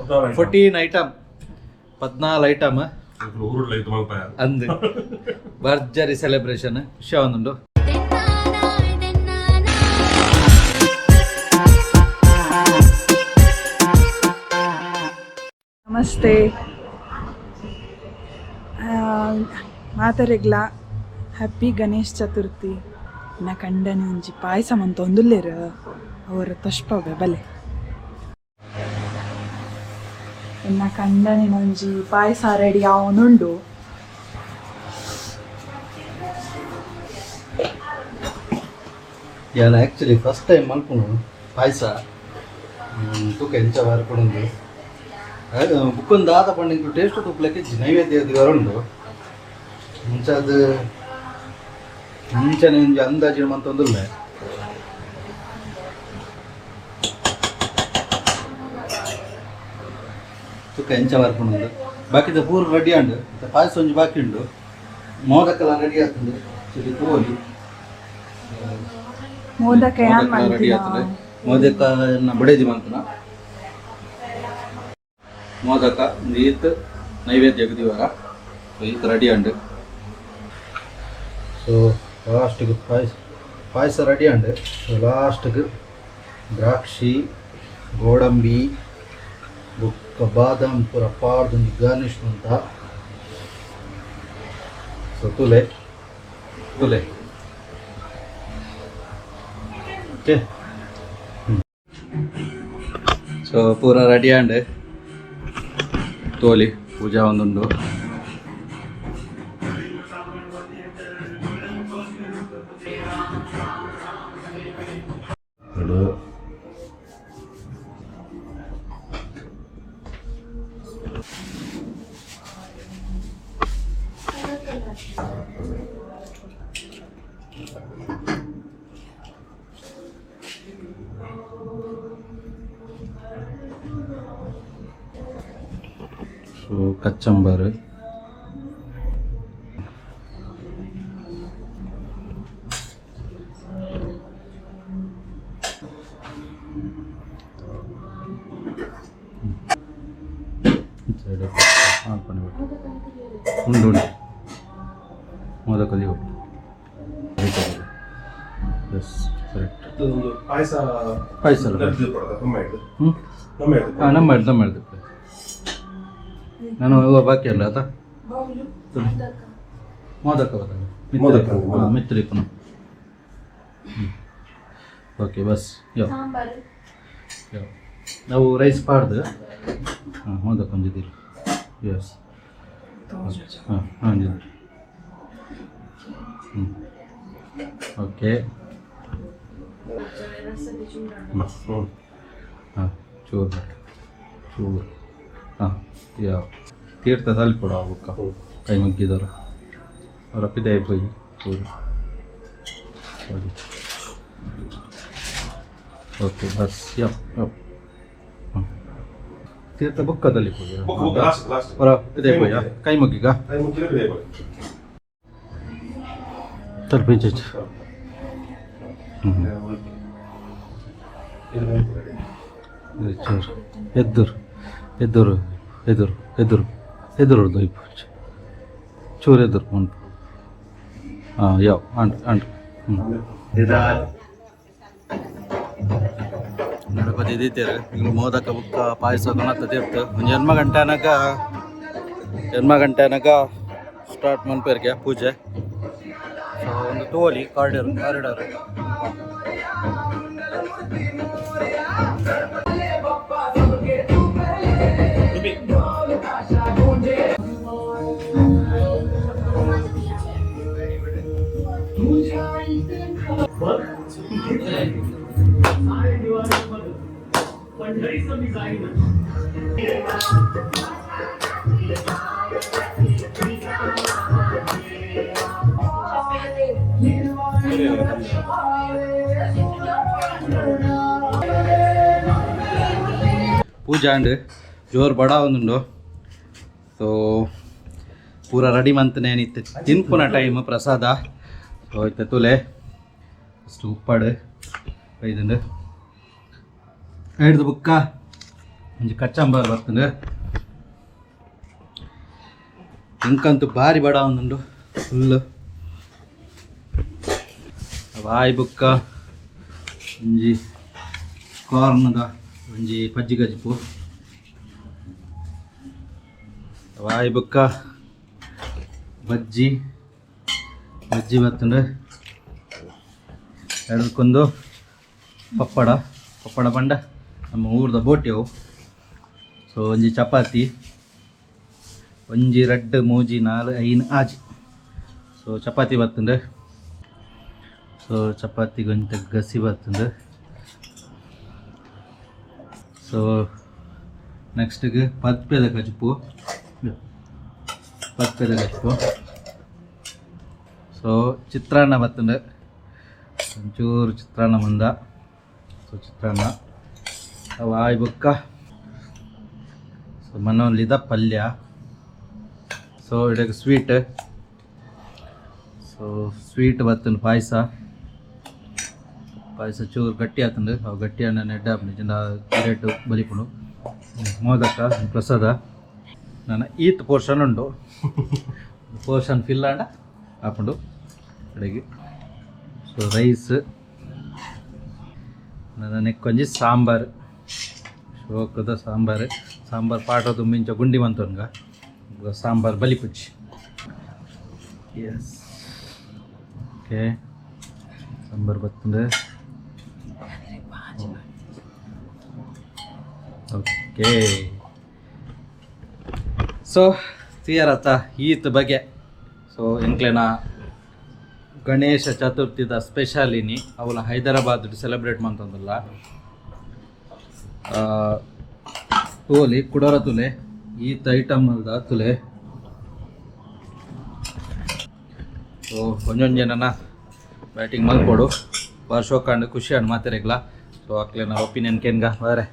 14 item, 14 item. ಅಂದು ಭರ್ಜರಿ celebration ಖುಷಿ ಒಂದುಂಡು. ನಮಸ್ತೆ ಮಾತರೆಗ್ಲ ಹ್ಯಾಪಿ ಗಣೇಶ್ ಚತುರ್ಥಿ. ನ ಕಂಡನಿ ಒಂಜಿ ಪಾಯಸ ಮಂತ ಒಂದುಲ್ಲೆರ್ ಅವರ ತೊಷ್ಪವೆ ಬಲೆ. ಎನ್ನ ಕಂಡನಿ ಒಂಜಿ ಪಾಯಸ ರೆಡಿ ಆವೊಂದುಂಡು. ಯಾನ್ ಆ್ಯಕ್ಚುಲಿ ಫಸ್ಟ್ ಟೈಮ್ ಮಲ್ಪುನು ಪಾಯಸ. ತೂಕ ಎಂಚ ಬಾರ್ಪುಂಡು. ಬುಕ್ಕೊಂದು ದಾದ ಪಂಡ ಟೇಸ್ಟ್ ತೂಪ್ಲಕ್ಕೆ ನೈವೇದ್ಯ ಉಂಡು. ಮುಂಚಾದ ಮುಂಚೆನೆ ಒಂಜಿ ಅಂದಾಜು ಮಂತೊಂದುಲ್ಲೆ. ತೂಕ ಎಂಚ ಬರ್ಪುಂಡು. ಬಾಕಿದ ಪೂರ ರೆಡಿ ಆಂಡ್. ಪಾಯಸ ಒಂಜಿ ಬಾಕಿ ಉಂಡು. ಮೋದಕಲ ರೆಡಿ ಆಗ್ತದೆ ಸರಿ ತೋಲಿ. ಮೋದಕ ಯಾನ್ ರೆಡಿ ಮಲ್ತಿನ. ಆಗ್ತದೆ ಮೋದಕ ಬಡೇಜಿ ಮಂತನ ಮೋದಕ ಈತ್ ನೈವೇದ್ಯ ದಿವರ ಈತ್ ರೆಡಿ ಆಂಡ್. ಸೊ ಲಾಸ್ಟ್ಗೆ ಪಾಯಸ ಪಾಯಸ ರೆಡಿ ಆಂಡ್. ಸೊ ಲಾಸ್ಟ್ಗೆ ದ್ರಾಕ್ಷಿ, ಗೋಡಂಬಿ ಬೊಕ್ಕ ಬಾದಾಮ್ ಪೂರ ಪಾಡ್ದು ಒಂಜಿ ಗಾರ್ನಿಷ್ ಮಂತ. ಸೊ ತುಲೆ ತುಲೆ. ಓಕೆ, ಸೊ ಪೂರ ರೆಡಿ ಆಂಡ್. ತೋಲಿ ಪೂಜಾ ಒಂದುಂಡು. ಸೊ ಕಚ್ಚಂಬರ್, ಉಂಡು ಉಂಡು ಮೋದಕ ಎಸ್, ಕರೆಕ್ಟ್. ಪಾಯಸ. ಪಾಯಸ. ಹ್ಞೂ, ಹಾಂ, ನಮ್ಮ ಹಿಡ್ದು ನಮ್ಮ ಹಿಡ್ದು. ನಾನು ಇವ ಬಾಕಿ ಅಲ್ಲ ಆತ ಮೋದಕ. ಮೋದಕ. ಹಾಂ, ಮಿತ್ರಿ ಪುನಃ. ಓಕೆ, ಬಸ್ ಯೋ ಯೋ. ನಾವು ರೈಸ್ ಪಾಡ್ದು. ಹಾಂ, ಮೋದಕ ಒಂಜಿದ್ದೀರಿ. ಎಸ್, ಹಾಂ ಹಾಂ, ಹ್ಞೂ, ಓಕೆ. ಹಾಂ, ಚೂರು ಚೂರು. ಹಾಂ, ಯಾ ತೀರ್ಥ ತಲುಪೋಡು. ಆ ಬುಕ್ಕ ಕೈ ಮುಗ್ಗಿದವರು ಅವರ ಪಿದಾಯಿ ಪೋಯಿ ಚೂರು. ಓಕೆ, ಬಸ್ ಯೋ ಯೋ. ಹ್ಞೂ, ತೀರ್ಥ ಬುಕ್ಕದಲ್ಲಿ ಪೋಯಿ ಅವರ ಪಿದಾಯಿ ಪೋಯ. ಕೈ ಮುಗ್ಗಿಗ ತಲುಪಿ. ಹ್ಞೂ, ಚೂರು ಎದ್ದುರು ಎದ್ದುರು ಎದುರು ಎದುರು ಎದುರು ದೊಯ್ಪು ಚೂರು ಎದುರು ಉಂಟು. ಹಾಂ, ಯಾವ ಅಂಟ್ ಅಂಟ್. ಹ್ಞೂ, ಗಣಪತಿ ದೀತೇರು ಇಂಗ್ಲು ಮೋದಕ ಬುಕ್ಕ ಪಾಯಸ ಗಣತ ತೀರ್ಥ. ಒಂಜಿ 8 ಗಂಟೆ ಅನಗ, 8 ಗಂಟೆ ಅನಗ ಸ್ಟಾರ್ಟ್ ಮನ್ಪೇರ್ಗೆ ಪೂಜೆ. ಸೊ ಒಂದು ತೋಲಿ ಕಾರಿಡಾರ್ ಕಾರಿಡಾರ್. ಪೂಜೆ ಅಂಡ್ ಜೋರು ಬಡ ಒಂದುಂಡು. ಸೊ ಪೂರ ರೆಡಿ ಮಂತನೆ ಇತ್ತೆ ತಿನ್ಪುನ ಟೈಮ್ ಪ್ರಸಾದ. ಸೊ ಇತ್ತೆ ತುಲೆ ಫಸ್ಟ್ ಉಪ್ಪಾಡು ಬೈದುಂಡು. ಐಡ್ದು ಬುಕ್ಕ ಒಂಜಿ ಕಚ್ಚಂಬಾರ್ ಬರ್ತದೆ. ಇಂಕಂತೂ ಭಾರಿ ಬಡ ಒಂದುಂಡು ಫುಲ್. ಬಾಯಿ ಬುಕ್ಕ ಒಂಜಿ ಕಾರ್ನ್ದ ಒಂಜಿ ಪಜ್ಜಿ ಗಜ್ಪು. ಬಾಯಿ ಬುಕ್ಕ ಬಜ್ಜಿ ಬಜ್ಜಿ ಬರ್ತುಂಡು. ಎಡಕ್ಕೊಂದು ಪಪ್ಪಡ ಪಪ್ಪಡ ಪಂಡ ನಮ್ಮ ಊರ್ದ ಬೋಟಿ ಅವು. ಸೊ ಒಂಜಿ ಚಪಾತಿ ಒಂಜಿ ರಡ್ಡ್ ಮೂಜಿ ನಾಲ್ ಐನ್ ಆಜಿ. ಸೊ ಚಪಾತಿ ಬರ್ತುಂಡು. ಸೊ ಚಪಾತಿಗೆ ಒಂತೆ ಗಸಿ ಬರ್ತುಂಡು. ಸೊ ನೆಕ್ಸ್ಟ್ಗೆ ಪದ್ಪೆದ ಕಜ್ಪು ಪದ್ಪೆದ ಕಜ್ಪು. ಸೊ ಚಿತ್ರಾನ್ನ ಬರ್ತುಂಡು. ಒಂಚೂರು ಚಿತ್ರಾನ್ನ ಮಂದ. ಸೊ ಚಿತ್ರಾನ್ನ ಅವು ಆಯ್ ಬೊಕ್ಕ ಸೊ ಮನೊಲಿದ ಪಲ್ಯ. ಸೊ ಇಡಕ್ಕೆ ಸ್ವೀಟ್. ಸೊ ಸ್ವೀಟ್ ಬರ್ತುಂಡು ಪಾಯಸ. ಪಾಯಸ ಚೂರು ಗಟ್ಟಿ ಆತುಂಡು. ಅವು ಗಟ್ಟಿ ಅನ್ನ ನೆಡ್ಡ ಆಪುಂಡು ಜಿಂಡ ರೇಟ್ ಬಲಿಪುಂಡು. ಮೋದಕ ಪ್ರಸಾದ ನನ್ನ ಈತ್ ಪೋರ್ಷನ್ ಉಂಡು. ಪೋರ್ಷನ್ ಫಿಲ್ ಆಂಡ ಆಪುಂಡು ಅಡೆಗೆ. ಸೊ ರೈಸ್ ನನ್ನ ನೆಕ್ಕೊಂಜಿ ಸಾಂಬಾರ್ ಶೋಕದ ಸಾಂಬಾರ್. ಸಾಂಬಾರ್ ಪಾಠದ ಮಿಂಚ ಗುಂಡಿ ಮಂತೊನ್ಗ ಸಾಂಬಾರ್ ಬಲಿಪುಚ್ಚಿ. ಎಸ್ ಓಕೆ ಸಾಂಬಾರ್ ಬರ್ತುಂಡು. ಓಕೆ ಸೊ ತೀರತ ಈತ್ ಬಗೆ. ಸೊ ಎಂಕ್ಲೆನ ಗಣೇಶ ಚತುರ್ಥಿದ ಸ್ಪೆಷಾಲಿನಿ ಅವಲ ಹೈದರಾಬಾದ್ ಸೆಲೆಬ್ರೇಟ್ ಮಂತೊಂದುಲ್ಲ. ತೋಲಿ ಕುಡೋರ ತುಲೆ ಈತ್ ಐಟಮ್ ಅಲ್ದ ತುಲೆ. ಸೊ ಒಂಜೊಂಜಿ ನನ್ನ ಬ್ಯಾಟಿಂಗ್ ಮಲ್ಪೊಡು ವರ್ಷೋಕಂಡು ಖುಷಿ ಆಂಡ್ ಮಾತೆರೆಗ್ಲ. ಸೊ ಅಕ್ಲೆನ ಒಪಿನಿಯನ್ ಕೇನ್ಗ ಬಾರೆ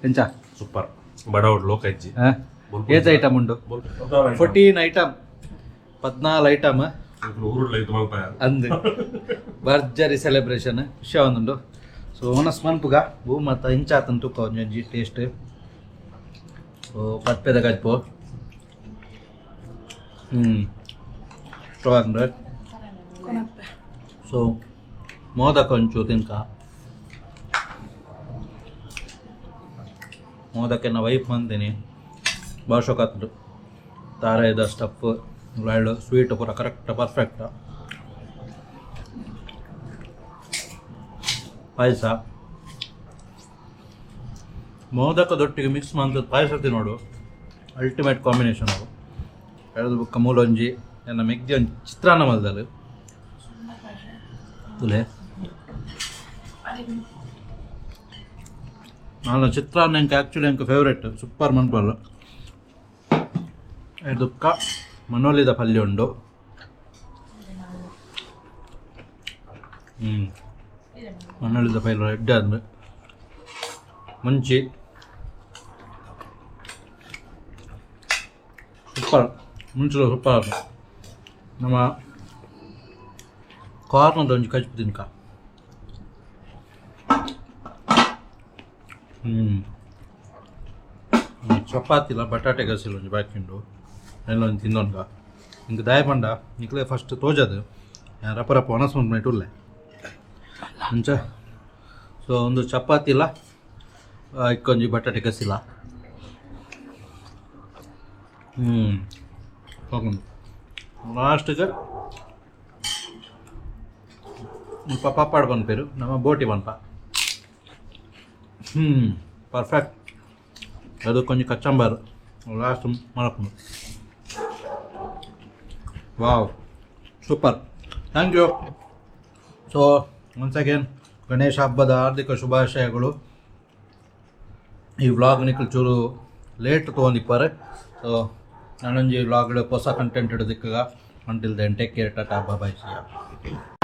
ಎಂಚ ಸೂಪರ್ ಬಡವಡ್ ಲೋಕ ಇಜ್ಜಿ. ಏತ್ ಐಟಮ್ ಉಂಡು? 14 ಐಟಮ್ 14 ಐಟಮ್ ಅಂದ್ ಭರ್ಜರಿ ಸೆಲೆಬ್ರೇಷನ್ ಖುಷಿ ಆವೊಂದುಂಡು. ಸೊ ಒನಸ್ ಮನ್ಪುಗ ಬೂ ಮತ್ತ ಇಂಚಾತನ್ ತುಕ್ಕ ಒಂಜೊಂಜಿ ಟೇಸ್ಟ್. ಸೊ ಪತ್ಪೆದ ಕಜ್ಪು ಆಂಡ್. ಸೊ ಮೋದಕ ಒಂಚೂರು ತಿನ್ಕ. ಮೋದಕ್ಕೆನ ವೈಫ್ ಮಂದಿನಿ ಭಾಳ ಶೋಕ್ ಆತುಂಡು. ತಾರಾಯಿದ ಸ್ಟಫ್ ಲಾಯ್ಡ್ ಸ್ವೀಟ್ ಪೂರ ಕರೆಕ್ಟ್ ಪರ್ಫೆಕ್ಟ್. ಪಾಯಸ ಮೋದಕದೊಟ್ಟಿಗೆ ಮಿಕ್ಸ್ ಮಂತದ ಪಾಯಸ ತಿನ್ನೋಡು ಅಲ್ಟಿಮೇಟ್ ಕಾಂಬಿನೇಷನ್ ಅವು. ಎಡದು ಬೊಕ್ಕ ಮೂಲೊಂಜಿ ಎನ್ನ ಮೆಗ್ದಿ ಒಂಜಿ ಚಿತ್ರಾನ್ನ ಮಲ್ದಲು ತುಲೆ. ನಾನು ಚಿತ್ರಾನ್ನ ಎಂಕ್ ಆ್ಯಕ್ಚುಲಿ ಎಂಕ್ ಫೇವ್ರೆಟ್ ಸೂಪರ್ ಮನ್ಪಲ್ಲ. ದುಕ್ಕ ಮನೋಲಿದ ಪಲ್ಯ ಉಂಡು. ಮನೋಲಿದ ಪಲ್ಯ ಎಡ್ಡೆ ಅಂದ್ರೆ ಮುಂಚಿ ಸೂಪರ್ ಮುಂಚೆ ಸೂಪರ್ ಆತು. ನಮ್ಮ ಕಾರ್ನದ ಒಂಜಿ ಕಜ್ಪು ತಿನ್ಕ. ಚಪಾತಿಲ ಬಟಾಟೆ ಗಸಿಲ್ ಒಂಜಿ ಬಾಕಿ ಉಂಡು ಎಲ್ಲ ಒಂಜಿ ತಿಂದೊನ್ಗ. ಇಂಕ್ ದಾಯ ಪಂಡ ನಿಕ್ಲೆ ಫಸ್ಟ್ ತೋಜದು ರಪ ರಪ ಒಣಸ್ ಮನ್ಪುನೈಟ್ ಉಲ್ಲೆ ಅಂಚ. ಸೊ ಒಂದು ಚಪಾತಿಲ ಇಕ್ಕೊಂಜಿ ಬಟಾಟೆ ಗಸಿಲ. ಲಾಸ್ಟ್ಗೆ ಮುಲ್ಪ ಪಾಪಾಡ್ ಪನ್ಪೆರ್ ನಮ್ಮ ಬೋಟಿ ಪನ್ಪ. ಪರ್ಫೆಕ್ಟ್. ಅದು ಕೊಂಚ ಕಚ್ಚಂಬಾರ್ last ಮಲಪುಂಡು. Wow super. Thank you. So once again Ganesha ಹಬ್ಬದ ಹಾರ್ದಿಕ ಶುಭಾಶಯಗಳು. ಈ ವ್ಲಾಗ್ ನಿಕಲ್ ಚೂರು ಲೇಟ್ ತೊಗೊಂಡಿಪ್ಪಾರೆ. ಸೊ ನಾನೊಂಜಿ ವ್ಲಾಗ್ ಹೊಸ content ಇಡೋದಕ್ಕೆ. Until then take care, tata, bye, see ya.